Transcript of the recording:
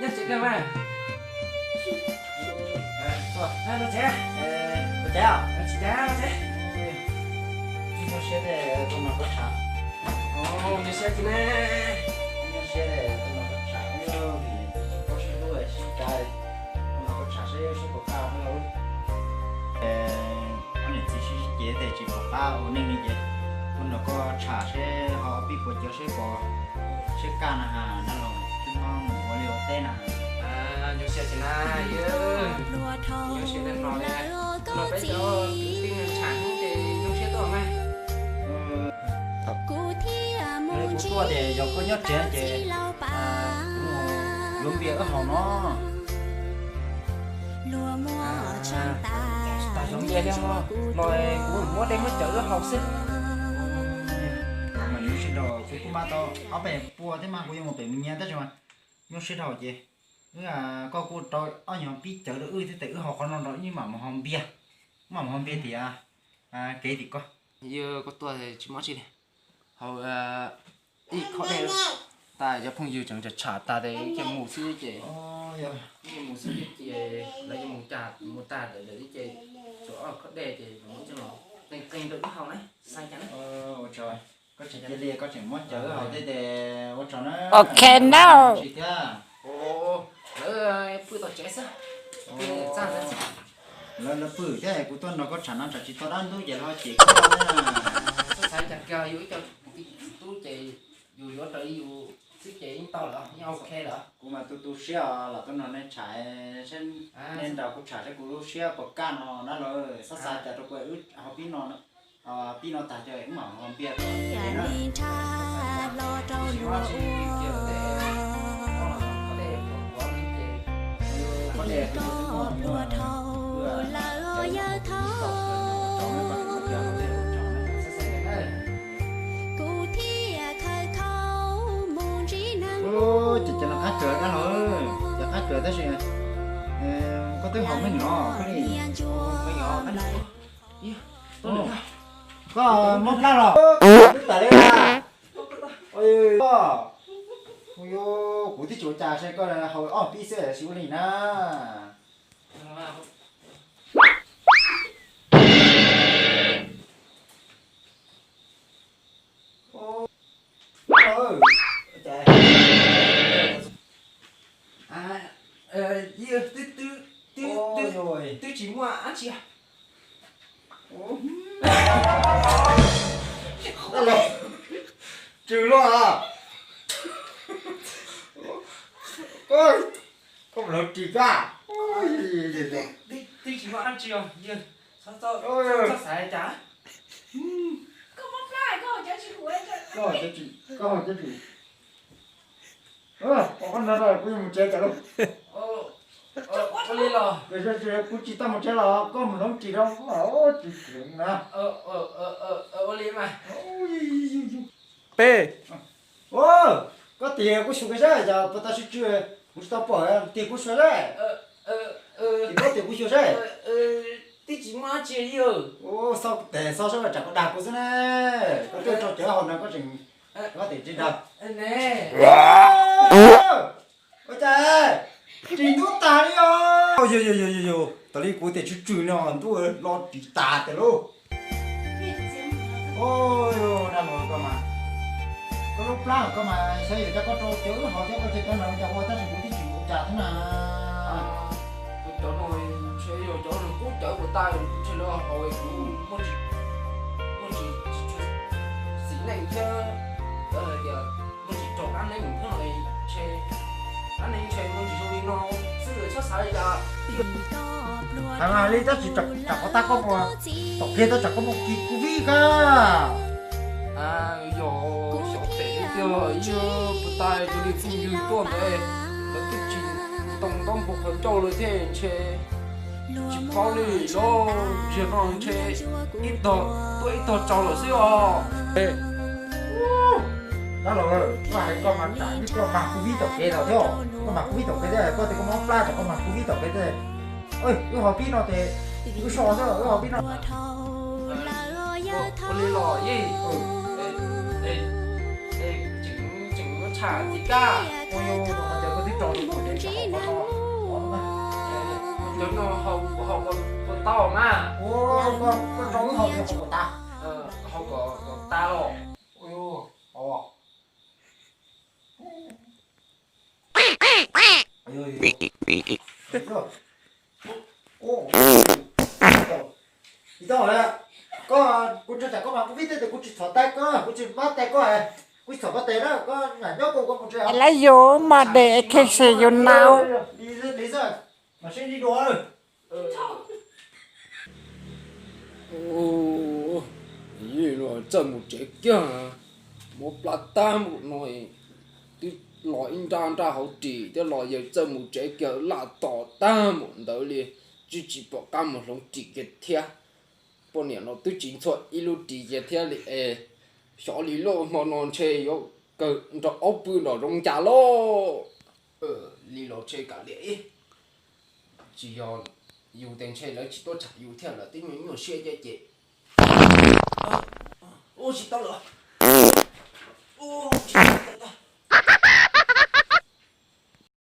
Nyob tsev kawg mas. Los tsev. Los tsev os. Tsis tsev, los tsev. Tsis nyuaj siab tej, kuv nrog koj tham. Nyuaj siab tsis ne. Nyuaj siab tej, kuv nrog koj tham, kuv sib hlub sib cav, kuv nrog koj tham seb seb puas kaj lauj. Ob niam txiv sib sib ces tej tsis pom qab ua neej li ces kuv nrog koj tham seb ho ob peb puas cov seb puas, seb kaj na has na los twb muab mus ua liaj ua teb na. Nyuaj siab tsis na, nyuaj siab tej no li. Los peb cov kwv tij neej tsa hnub ces zoo siab tuaj mas. Kuv tuaj ces yog koj nyob tsev ces kuv yuav npias wb haus no. Tas xyov npias li no, no kuv muab dej muab cawv wb haus xwb. Mas nyuaj siab dhau, kuv kuj npaj tau ob peb puas thiab mas kuv yuav mus pem mus nyiag tab sis mas nyuaj siab dhau ces wb, koj kuj rau ob nyuag pib cawv rau wb thiab tes wb haus qhov no nrog wb mam mus haus npias. Wb mam mus haus npias tias kev tim koj. Yog koj tuaj tsis muaj tsi li, haus ib khob dej tas cov phooj ywg tseem tsham tas tes cia mus xwb ces, mus xwb ces lawv yuav mus cas mus tag lawm ces tshuav ob khob dej ces qees qees rau wb haus na, xav cas na. Koj tseem cia li koj tseem muab cawv wb haus thiab tes ua tsaug na. Ok na. Tsis thiab. Lawv pw tom tsev xwb. Lawv pw thiab kuv tuaj nrog koj tham no tsam tsis tau dab ntub ces lawv ho cem koj na. Txhob xav cas kiag, yus ib co kwv tij tub ces yus yuav raws li yus xwb ces yeej tau lawm, yeej ok lawm. Kuv mas tu tu siab os, los tuaj nrog nej tham, nej nrog kuv tham seb kuv lub siab puas kaj no na lawm. Txhob xav cas rau kuv, wb haus pib no, pib no tag ces wb mam haus npias. Ces cov no qab kawg dab laug, cov qab kawg tab sis koj twb haus meej no koj li. Koj mob plab los? Twb tas li na. Kuv twb tsis ua cas seb koj haus ob pib xwb sis ua li na. Twb tsis muaj dab tsi. Tsw luaj. Koj mus lav ris koj. Twb tsis muaj dab tsi os, txhob xav li cas. Koj haus cov ris, koj haus cov ris. Ua koj nrog kuv mus tsev tas lauj. Kuv tsis tau mus tsev los koj mus lav ris rau tsis tseem na. Peb. Koj tias kuv xyuas koj saib, yog puas tau sib tsw, kuv tsis tau pom, tias kuv xyuas saib. Koj tias kuv xyuas saib. Twb tsis muaj dab tsi li. Xauj tes xauj saib tsam koj dag kuv xwb ne. Koj twb tso cawv haus no koj tseem, koj tias tsis dag. Ua cas ris ntub tag li os. Yog yog yog yog, tas li kuv tias tsw tsw no ntuj los ris tas tiag lauj. Dab laug koj mas, koj lub plab koj mas xyov yuav cas koj rau cawv wb haus thiab koj tsis tau nrog cov ua tab sis kuv twb tsis ua cas thiab na. Cov no ntshe yog cov nws kub cawv puas tag ntshe lawv haus kuv muaj tsis, muaj tsis xis neej thiab, lawv hais tias muaj tsis raug dab neeg thiab no ntshe, dab neeg ntshe muaj tsis zoo li no xwb txhob xav li cas. Hais mas li tab sis tsam qhov tag koj muaj tom kiag tab tsam koj muaj kis kuv vib kab. Yog xyov tes tiag, yog puas tag cov li phooj ywg tuaj ntawd, lawv twb tsis tau ntaub npog qhov ncauj lawm thiab ntshe tsis paub li los, ziag no ntshe ib tog tuaj ib tog tsaug lawm xwb os. Dab laug, koj hais koj mas tsam koj mag kuv vib tom kev los thiab, koj mag kuv vib tom kev thiab, koj tias koj mob plab tsam koj mag kuv vib tom kev thiab. Wb ho pib no ces wb so xwb, wb ho pib no. Ua li los yeej, tseem tsham txiv kab, ua li no ces koj twb tso Tau mas. Koj rau lub hau kom tas. Hau kom tas los. Tsis tau, koj, kuv tsuas tham koj mas kuv vib tej tias kuv tsis txhom tais koj, kuv tsis mab tais koj, kuv tsis txhom koj tes na, koj nyob kuv mus tsev. Lawv yuav mas de khe se yuav nau. Li xwb, mas seb li dua. Yeej los txawj mus tsev kiag, mob plab tag npaum no, twb los ib nrab nrab hauv ris thiab los yawg txawj mus tsev kiag laj tom tag npaum ntawd li, twb tsis pom qab mus hloov ris kiag thiab. Poj niam no twb tsis ntxhua ib lub ris kiag thiab li es, xyov li loj hmo no ntshe yuav kawg nrog ob pw nram zoov cas lauj. Li los ntshe kav liam ib, tsis yog yus tes ntshe lawv tsis tuaj tsham yus thiab lawv twb nyuaj nyuaj siab ces ces. Ua tsis tau lawm.